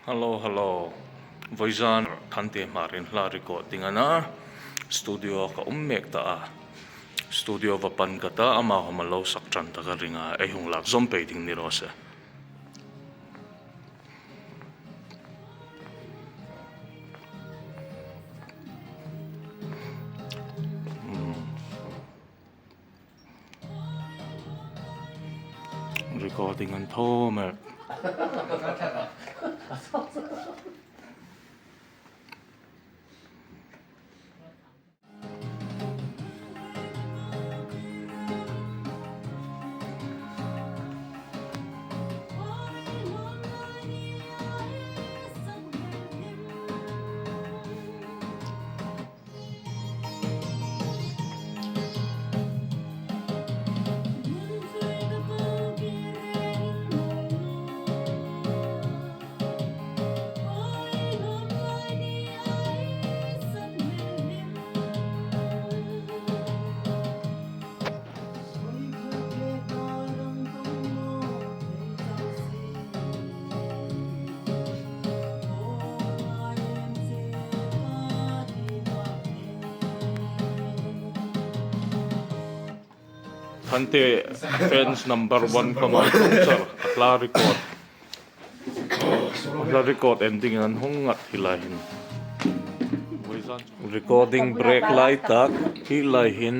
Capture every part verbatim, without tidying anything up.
Hello, hello. Vawizan Thante Hmar in hla record ding a na. Studio ka um mek ta a. Studio va pan ka ta, ama homa lo sak ṭan ta ka ring a. Ei hung lak zawm pei ding ni raw se. Hmm. Recording an thaw mek. Thante fans number one khawma ṭawngṭai a hla record. Hla record ending an hung ngat hi lai hin. Recording break lai tak hi lai hin.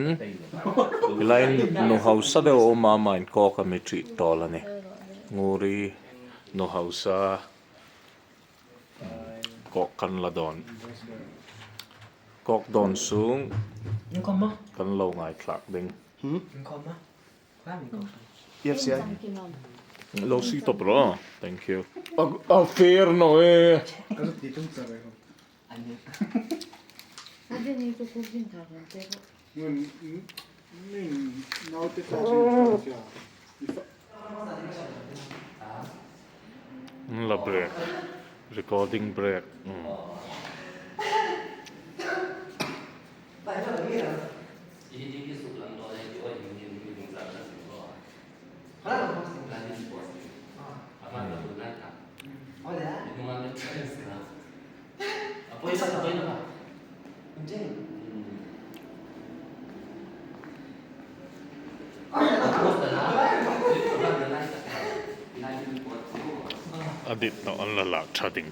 Hi lai hin nu hausa deu a um a, ama'n Coke a mi ṭhit tawl a nih. Nguri nu hausa. Coke kan la dawn. Coke dawn sung kan lo ngaithlak ding. Hmm? F C I. Lo si top ro. Thank you. A, a fair no e. N la break. Recording break. Mm. A dit naw an la lak ṭha ding.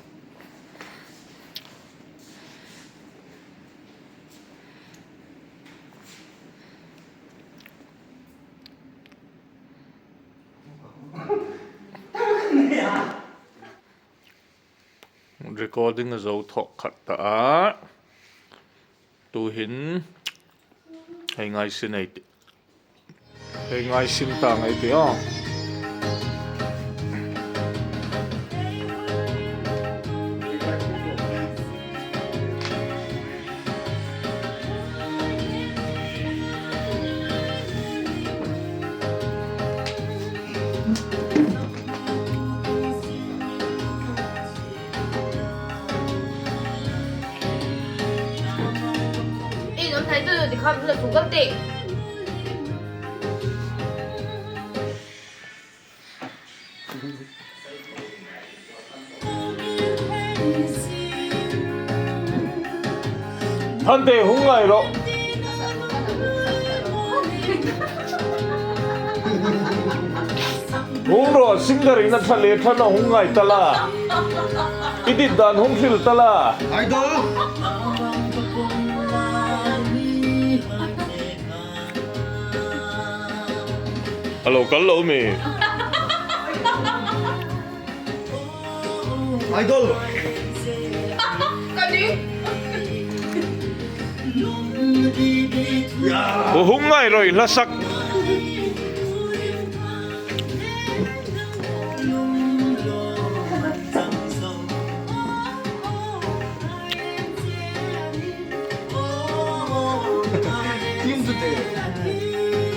Recording a zo thawk khat ta a. Tuhin hei ngai sin ei tih. Hei ngai sin ta ngai tih aw. Ei, lam thai tu, ti kham tu la tu kal te. Thante hung ngai ro. Hung ro, singer-in a ṭha le ṭha naw hung ngai ta la. I dit dan hung hril ta la. Idol. A lo kal lo mi. Idol. Ka ding. Hung ngai ro, hla sak.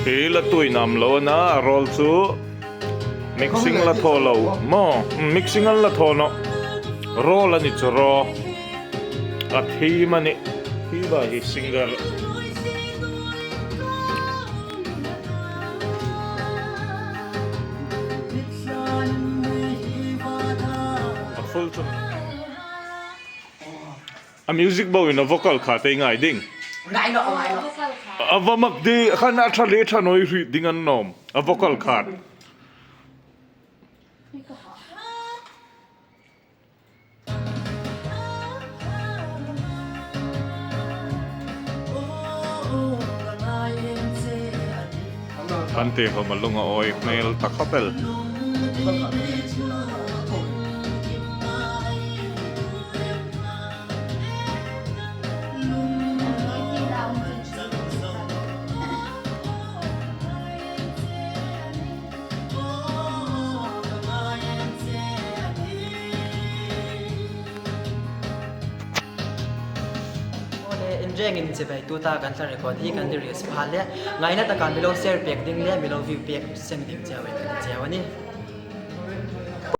Hi la tuin am lo a na, a rawl chu mixing la thaw lo maw, mixing an la thaw nawh. Rawl a ni chu raw. A thim a nih. Hi ba hi singer. A full chu. A music boiin a vocal khat ei ngai ding. Ngai naw, ngai naw. Vocal khat. A va mak ding khan a ṭha le ṭha naw hriet ding an nawm. A vocal khat. Kan te khawm a lung a awi hmel ta khawp el. Awle, inrengin chibai tuta kan thla record hi kan release pha le, ngaina taka mi lo share pek ding le mi lo view pek seng ding cheu kan cheu a nih.